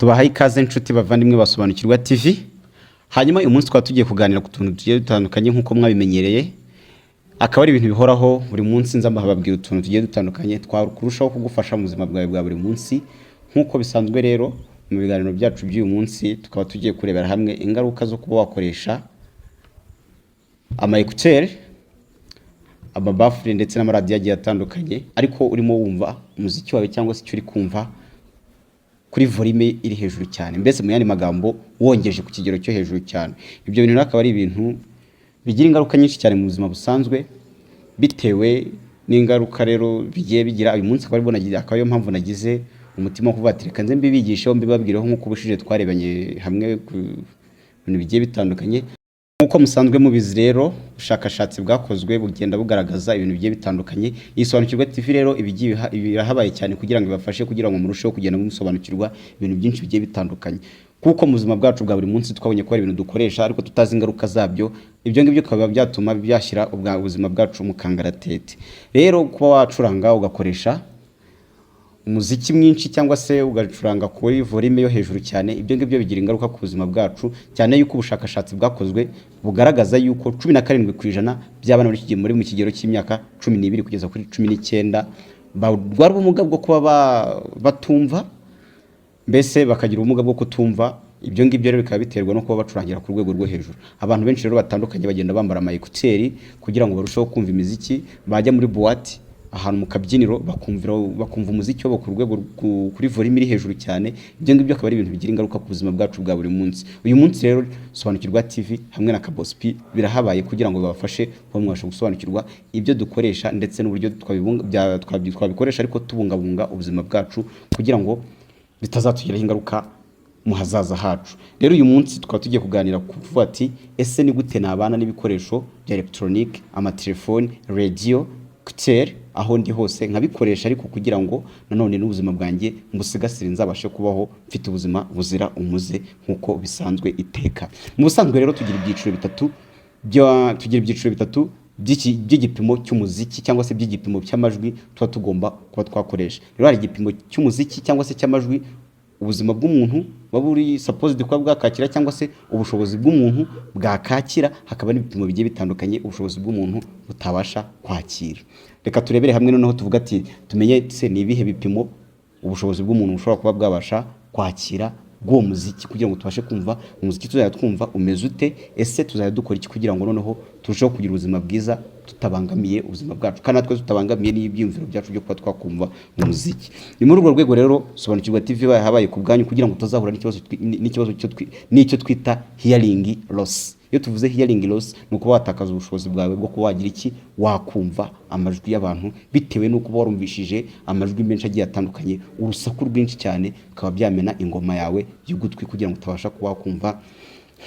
Tubahaye ikaze, inshuti bavandimwe basobanukirwa TV. Hanyuma uyu munsi twaba tugiye kuganira ku tuntu tugiye dutandukanye nk'uko mwabimenyereye, akaba ari ibintu bihoraho. Buri munsi nza mbabwira utuntu tugiye dutandukanye twakurushaho kugufasha mu buzima bwawe bwa buri munsi. Nk'uko bisanzwe rero, mu biganiro byacu by'uyu munsi tukaba tugiye kurebera hamwe ingaruka zo kuba wakoresha ama écouteurs, amabafure ndetse n'amaradiyo agiye atandukanye, ariko urimo wumva umuziki wawe cyangwa se icyo uri kumva kuri volume iri hejuru cyane, mbese mu yandi magambo wongeje ku kigero cyo hejuru cyane. Ibyo bintu rero akaba ari ibintu bigira ingaruka nyinshi cyane mu buzima busanzwe. Bitewe n'ingaruka rero bigiye bigira, uyu munsi akaba aribwo nagize, akaba ariyo mpamvu nagize umutima wo kuvuga ati: "Reka nze mbibigisheho, mbibabwireho," nk'uko ubushize twarebanye hamwe ku bintu bigiye bitandukanye. Nk'uko musanzwe mubizi rero, ubushakashatsi bwakozwe bugenda bugaragaza ibintu bigiye bitandukanye. Iyi Sobanukirwa TV rero ibigiye birahabaye cyane kugira ngo ibafashe, kugira ngo murusheho kugenda musobanukirwa ibintu byinshi bigiye bitandukanye, kuko mu buzima bwacu bwa buri munsi twabonye ko hari ibintu dukoresha ariko tutazi ingaruka zabyo. Ibyo ngibyo bikaba byatuma byashyira ubuzima bwacu mu kangaratete. Rero kuba wacuranga, ugakoresha umuziki mwinshi cyangwa se ugacuranga kuri volume yo hejuru cyane, ibyo ngibyo bigira ingaruka ku buzima bwacu, cyane yuko ubushakashatsi bwakozwe bugaragaza yuko 17% by'abana muri iki gihe, muri mu kigero cy'imyaka 12 kugeza kuri 19, barwara ubumuga bwo kuba batumva, mbese bakagira ubumuga bwo kutumva. Ibyo ngibyo rero bikaba biterwa no kuba bacurangira ku rwego rwo hejuru. Abantu benshi rero batandukanye bagenda bambara ama écouteurs kugira ngo barusheho kumva imiziki, bajya muri boîte, ahantu mu kabyiniro, bakumva umuziki wabo ku rwego kuri volume iri hejuru cyane. Ibyo ngibyo akaba ari ibintu bigira ingaruka ku buzima bwacu bwa buri munsi. Uyu munsi rero Sobanukirwa TV hamwe na Kabospi birahabaye kugira ngo babafashe kuba mwabasha gusobanukirwa ibyo dukoresha ndetse n'uburyo twabikoresha ariko tubungabunga ubuzima bwacu, kugira ngo bitazatugiraho ingaruka mu hazaza hacu. Rero uyu munsi tukaba tugiye kuganira ku kuvuga ati: "Ese ni gute nabana n'ibikoresho bya elegitoronike, amatelefoni, radiyo, écouteurs, aho ndi hose nkabikoresha, ariko kugira ngo nanone n'ubuzima bwanjye mbusigasire, nzabashe kubaho mfite ubuzima buzira umuze nk'uko bisanzwe iteka?" Mu busanzwe rero tugira ibyiciro bitatu by'igipimo cy'umuziki cyangwa se by'igipimo cy'amajwi tuba tugomba kuba twakoresha. Rero hari igipimo cy'umuziki cyangwa se cy'amajwi ubuzima bw'umuntu buba buri supposed kuba bwakakira, cyangwa se ubushobozi bw'umuntu bwakakira, hakaba n'ibipimo bigiye bitandukanye ubushobozi bw'umuntu butabasha kwakira. Reka turebere hamwe noneho, tuvuga ati tumenye se ni ibihe bipimo ubushobozi bw'umuntu bushobora kuba bwabasha kwakira bw'uwo muziki, kugira ngo tubashe kumva umuziki tuzajya twumva umeze ute. Ese tuzajya dukora iki kugira ngo noneho turusheho kugira ubuzima bwiza, tutabangamiye ubuzima bwacu, kandi natwe tutabangamiye n'ibyiyumviro byacu byo kuba twakumva umuziki? Ni muri urwo rwego rero Sobanukirwa TV habaye ku bwanyu, kugira ngo tutazahura n'ikibazo n'icyo twita hearing loss. Iyo tuvuze hearing loss, ni ukuba watakaza ubushobozi bwawe bwo kuba wagira iki, wakumva amajwi y'abantu, bitewe n'uko uba warumvishije amajwi menshi agiye atandukanye, urusaku rwinshi cyane, bikaba byamena ingoma yawe y'ugutwi kugira ngo utabasha kuba wakumva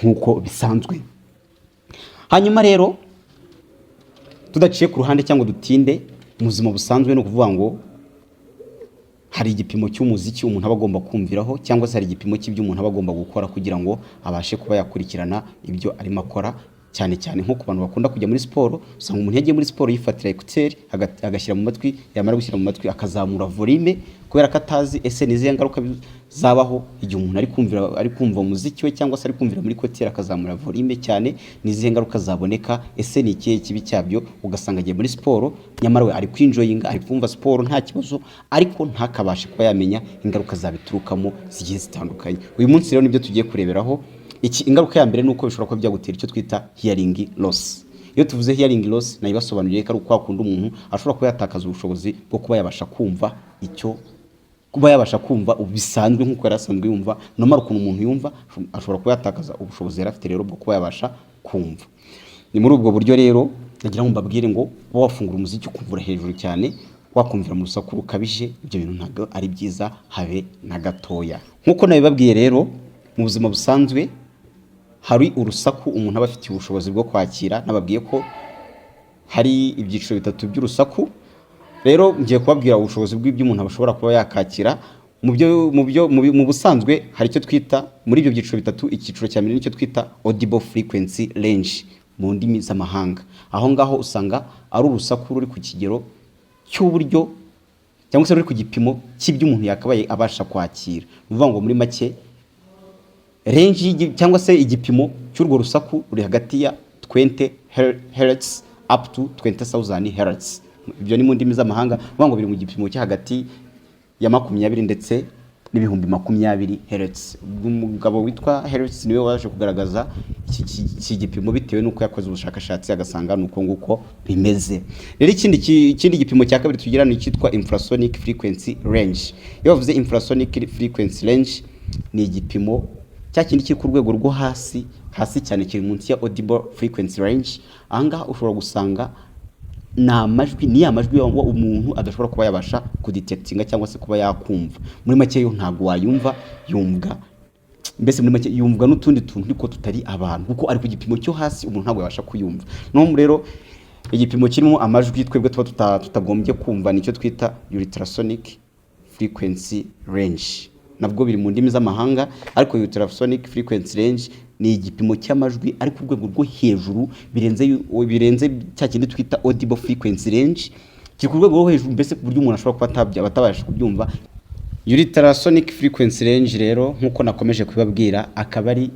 nk'uko bisanzwe. Hanyuma rero, tudaciye ku ruhande cyangwa dutinde, mu buzima busanzwe ni ukuvuga ngo hari igipimo cy'umuziki umuntu aba agomba kumviraho, cyangwa se hari igipimo cy'ibyo umuntu aba agomba gukora kugira ngo abashe kuba yakurikirana ibyo arimo akora. Cyane cyane nko ku bantu bakunda kujya muri siporo, usanga umuntu yagiye muri siporo yifatira écouteurs, agashyira mu matwi, yamara gushyira mu matwi akazamura volume, kubera ko atazi ese ni izihe ngaruka zabaho igihe umuntu ari kumvira, ari kumva umuziki we, cyangwa se ari kumvira muri écouteurs akazamura volume cyane. Ni izihe ngaruka zaboneka? Ese ni ikihe kibi cyabyo? Ugasanga agiye muri siporo, nyamara we ari kwinjoyinga, ari kumva siporo nta kibazo, ariko ntakabashe kuba yamenya ingaruka zabiturukamo zigiye zitandukanye. Uyu munsi rero nibyo tugiye kureberaho. Iki, ingaruka ya mbere ni uko bishobora kuba byagutera icyo twita hearing loss. Iyo tuvuze hearing loss, nayibasobanuriye ko ari ukwa kundi umuntu ashobora kuba yatakaza ubushobozi bwo kuba yabasha kumva icyo, kuba yabasha kumva bisanzwe nk'uko yari asanzwe yumva normal. Ukuntu umuntu yumva, ashobora kuba yatakaza ubushobozi yari afite rero bwo kuba yabasha kumva. Ni muri ubwo buryo rero nagira ngo mbabwire ngo kuba wafungura umuziki ukumvura hejuru cyane, wakumvira mu rusaku rukabije, ibyo bintu ntabwo ari byiza habe na gatoya. Nk'uko nabibabwiye rero, mu buzima busanzwe hari urusaku umuntu aba afitiye ubushobozi bwo kwakira. Nababwiye ko hari ibyiciro bitatu by'urusaku. Rero ngiye kubabwira ubushobozi bw'ibyo umuntu ashobora kuba yakakira mu busanzwe. Hari icyo twita, muri ibyo byiciro bitatu, icyiciro cya mbere nicyo twita audible frequency range mu ndimi z'amahanga. Aho ngaho usanga ari urusaku ruri ku kigero cy'uburyo cyangwa se ku kigero cy'amajwi cyangwa se ruri ku gipimo cy'ibyo umuntu yakabaye abasha kwakira. Ni ukuvuga ngo muri make, range cyangwa se igipimo cy'urwo rusaku ruri hagati ya 20 hertz up to 20,000 hertz. Ibyo ni mu ndimi z'amahanga. Uvuga ngo biri mu gipimo cyo hagati ya 20 ndetse n'20,000 hertz. Umugabo witwa Hertz niwe waje kugaragaza iki gipimo, bitewe n'uko yakoze ubushakashatsi agasanga ni uko nguko bimeze. Rero ikindi gipimo cya kabiri tugira ni icyitwa infrasonic frequency range. Iyo bavuze infrasonic frequency range, ni igipimo cya kindi kiri ku rwego rwo hasi hasi cyane, kiri munsi ya audible frequency range. Ahangaha ushobora gusanga ni amajwi, ni ya majwi umuntu adashobora kuba yabasha kudetectinga cyangwa se kuba yakumva. Muri make, yo ntabwo wayumva, yumvwa mbese muri make yumvwa n'utundi tuntu ariko tutari abantu, kuko ari ku gipimo cyo hasi, umuntu ntabwo yabasha kuyumva. No rero igipimo kirimo amajwi twebwe tuba tutagombye kumva nicyo twita ultrasonic frequency range. Nabwo biri mu ndimi z'amahanga, ariko ultrasonic frequency range ni igipimo cy'amajwi ari ku rwego rwo hejuru, birenze cya kindi twita audible frequency range. Kiri ku rwego rwo hejuru mbese, ku buryo umuntu ashobora kuba atabasha kubyumva. Ultrasonic frequency range rero, nk'uko nakomeje kubibabwira, akaba ari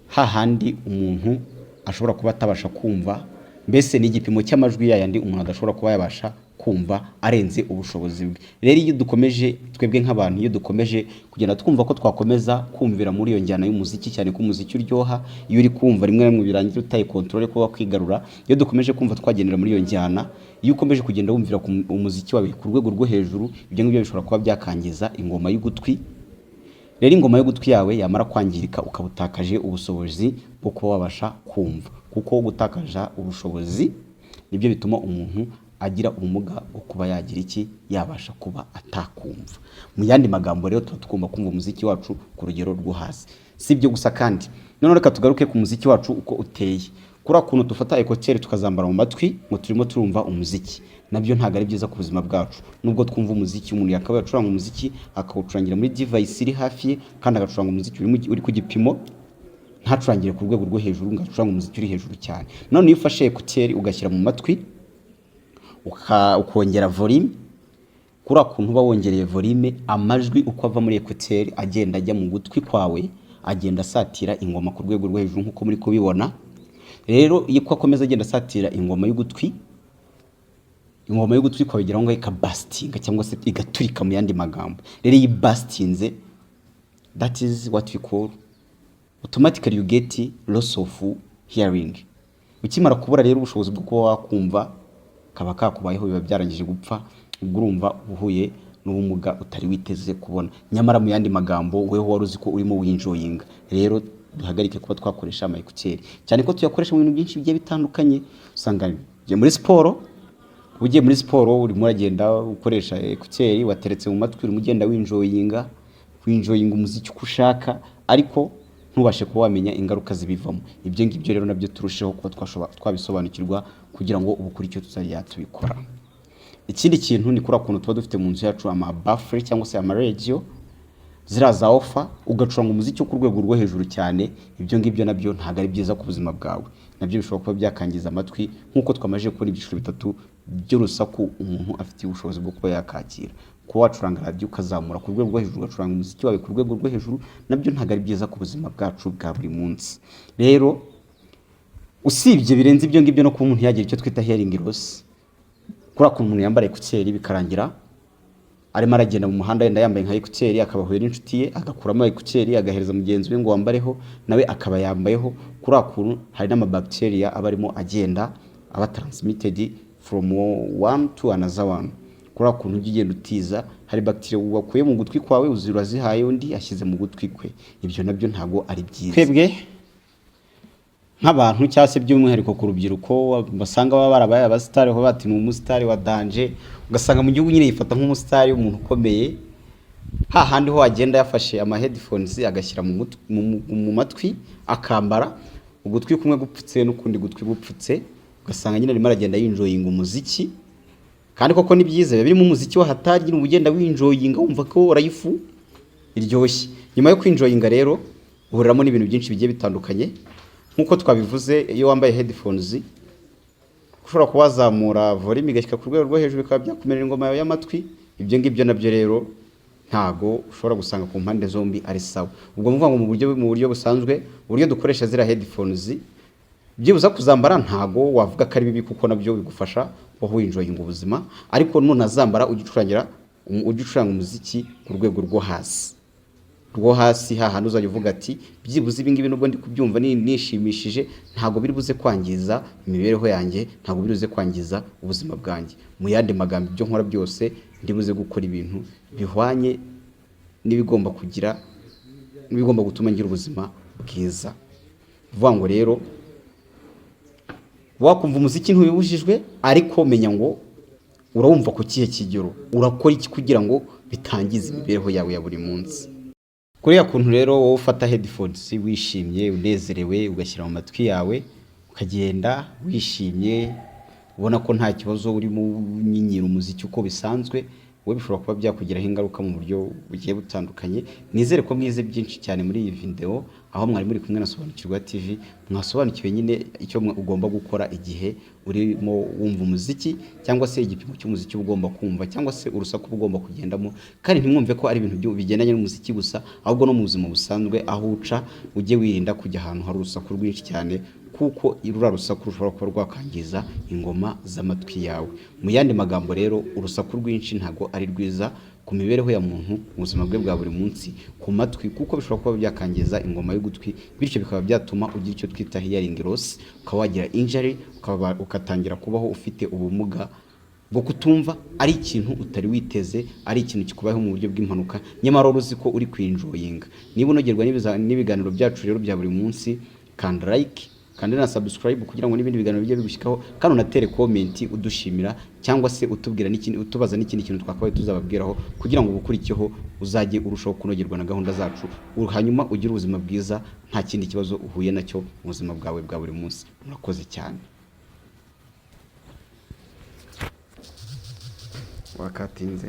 hahandi umuntu ashobora kuba atabasha kumva. Mbese ni igipimo cy'amajwi yayandi umuntu adashobora kuba yabasha kumva, arenze ubushobozi bwe. Rero iyo dukomeje, twebwe nk'abantu, iyo dukomeje kugenda twumva ko twakomeza kumvira muri iyo njyana y'umuziki, cyane ko umuziki uryoha iyo uri kumva, rimwe na rimwe birangira utaye control kuba wakwigarura. Iyo dukomeje kumva twagendera muri iyo njyana, iyo ukomeje kugenda wumvira ku umuziki wawe ku rwego rwo hejuru, ibyo ngibyo bishobora kuba byakangiza ingoma y'ugutwi. Rero ingoma y'ugutwi yawe yamara kwangirika, ukaba utakaje ubushobozi bwo kuba wabasha kumva, kuko gutakaza ubushobozi nibyo bituma umuntu agira ubumuga bwo kuba yagira iki, yabasha kuba atakumva. Mu yandi magambo rero, tuba tugomba kumva umuziki wacu ku rugero rwo hasi. Si ibyo gusa kandi, noneho reka tugaruke ku muziki wacu uko uteye. Kuriya kuntu dufata écouteurs tukazambara mu matwi ngo turimo turumva umuziki, nabyo ntabwo ari byiza ku buzima bwacu. Nubwo twumva umuziki, umuntu yakabaye acuranga umuziki akawucurangira muri device iri hafi ye, kandi agacuranga umuziki uri ku gipimo, ntacurangire ku rwego rwo hejuru ngo acurange umuziki uri hejuru cyane. None iyo ufashe écouteurs ugashyira mu matwi, ukongera volume, kuriya kuntu uba wongereye volume, amajwi uko ava muri écouteurs agenda ajya mu gutwi kwawe, agenda asatira ingoma ku rwego rwo hejuru, nk'uko muri kubibona. Rero iyo uko akomeza agenda asatira ingoma y'ugutwi, ingoma y'ugutwi kwawe igera aho ngaho ikaburstinga cyangwa se igaturika. Mu yandi magambo rero, iyo iburstinze, that is what we call automatically you get loss of hearing. Ukimara kubura rero ubushobozi bwo kuba wakumva, kaba kakubayeho, biba byarangije gupfa. Ubwo urumva uhuye n'ubumuga utari witeze kubona. Nyamara mu yandi magambo, weho wari uzi ko urimo winjoyinga. Rero duhagarike kuba twakoresha ama écouteurs, cyane ko tuyakoresha mu bintu byinshi bigiye bitandukanye. Usanga ugiye muri siporo, ugiye muri siporo urimo uragenda ukoresha écouteurs wateretse mu matwi, urimo ugenda winjoyinga, winjoyinga umuziki uko ushaka, ariko ntubashe kuba wamenya ingaruka zibivamo. Ibyo ngibyo rero nabyo turusheho kuba twabisobanukirwa kugira ngo ubu kuri icyo tuzajya tubikora. Ikindi kintu ni kuriya kuntu tuba dufite mu nzu yacu amabafure cyangwa se amaradiyo, ziriya za woofer, ugacuranga umuziki wo ku rwego rwo hejuru cyane. Ibyo ngibyo nabyo ntabwo ari byiza ku buzima bwawe, nabyo bishobora kuba byakangiza amatwi, nk'uko twamaze kubona ibyiciro bitatu by'urusaku umuntu afitiye ubushobozi bwo kuba yakakira. Kuba wacuranga radiyo ukazamura ku rwego rwo hejuru, ugacuranga umuziki wawe ku rwego rwo hejuru, nabyo ntabwo ari byiza ku buzima bwacu bwa buri munsi. Rero usibye birenze ibyo ngibyo, no kuba umuntu yagira icyo twita hearing loss, kuriya kuntu umuntu yambara écouteurs bikarangira arimo aragenda mu muhanda, yenda yambaye nka écouteurs, akaba ahuye n'inshuti ye, agakuramo écouteurs agahereza mugenzi we ngo wambareho, nawe akaba yambayeho. Kuriya kuntu hari n'amabacteria aba arimo agenda aba transmitted from one to another one. Kuriya kuntu ujya ugenda utiza, hari bacteria wakuye mu gutwi kwawe uzi urazihaye undi ashyize mu gutwi kwe. Ibyo nabyo ntabwo ari byiza. Twebwe nk'abantu, cyangwa se by'umwihariko ku rubyiruko, basanga baba barabaye abasitari, aho bati ni umusitari wa danger, ugasanga mu gihugu nyine yifata nk'umusitari, umuntu ukomeye, hahandi ho agenda yafashe ama headphones agashyira mu matwi, akambara ugutwi kumwe gupfutse n'ukundi gutwi gupfutse, ugasanga nyine arimo aragenda yinjoyinga umuziki. Kandi koko ni byiza, biba birimo umuziki wa hatari nyine, uba ugenda winjoyinga, wumva ko life iryoshye. Nyuma yo kwinjoyinga rero, uhuriramo n'ibintu byinshi bigiye bitandukanye. Nk'uko twabivuze, iyo wambaye headphones, ushobora kuba wazamura volume igashyika ku rwego rwo hejuru, bikaba byakumerera ingoma yawe y'amatwi. Ibyo ngibyo nabyo rero ntago ushobora gusanga ku mpande zombi ari sawa. Ubwo mvuga ngo mu buryo busanzwe, uburyo dukoresha ziriya headphones, byibuza kuzambara ntago wavuga ko ari bibi, kuko nabyo bigufasha kuba winjoyinga ubuzima. Ariko nunazambara, ujye ucuranga umuziki ku rwego rwo hasi, hahandi uzajya uvuga ati: "Byibuze ibi ngibi nubwo ndi kubyumva nishimishije, ntabwo biri buze kwangiza imibereho yanjye, ntabwo biri buze kwangiza ubuzima bwanjye." Mu yandi magambo, ibyo nkora byose ndi buze gukora ibintu bihwanye n'ibigomba kugira n'ibigomba gutuma ngira ubuzima bwiza. Kuvuga ngo rero wakumva umuziki ntubibujijwe, ariko menya ngo urawumva ku kihe kigero, urakora iki kugira ngo bitangiza imibereho yawe ya buri munsi. Kuriya kuntu rero wowe ufata headphones wishimye, unezerewe, ugashyira mu matwi yawe, ukagenda wishimye, ubona ko nta kibazo, urimo unyinyira umuziki uko bisanzwe, wowe bishobora kuba byakugiraho ingaruka mu buryo bugiye butandukanye. Nizere ko mwize byinshi cyane muri iyi video, aho mwari muri kumwe na Sobanukirwa TV. Mwasobanukiwe nyine icyo ugomba gukora igihe urimo wumva umuziki, cyangwa se igipimo cy'umuziki uba ugomba kumva, cyangwa se urusaku uba ugomba kugendamo. Kandi ntimwumve ko ari ibintu bigendanye n'umuziki gusa, ahubwo no mu buzima busanzwe aho uca, ujye wirinda kujya ahantu hari urusaku rwinshi cyane, kuko ruriya rusaku rushobora kuba rwakangiza ingoma z'amatwi yawe. Mu yandi magambo rero, urusaku rwinshi ntabwo ari rwiza ku mibereho ya muntu mu buzima bwe bwa buri munsi, ku matwi, kuko bishobora kuba byakangiza ingoma y'ugutwi, bityo bikaba byatuma ugira icyo twita hearing loss, ukaba wagira injury, ugatangira kubaho ufite ubumuga bwo kutumva, ari ikintu utari witeze, ari ikintu kikubayeho mu buryo bw'impanuka, nyamara wari uzi ko uri kwinjoyinga. Niba unogerwa n'ibiganiro byacu rero bya buri munsi, kanda like kandi na subscribe kugira ngo n'ibindi biganiro bijye bigushyikaho, kandi unatere comment udushimira cyangwa se utubwira n'ikindi, utubaza n'ikindi kintu twakabaye tuzababwiraho, kugira ngo ubukurikiyeho uzajye urushaho kunogerwa na gahunda zacu, hanyuma ugire ubuzima bwiza, nta kindi kibazo uhuye nacyo mu buzima bwawe bwa buri munsi. Murakoze cyane. Wakatinze.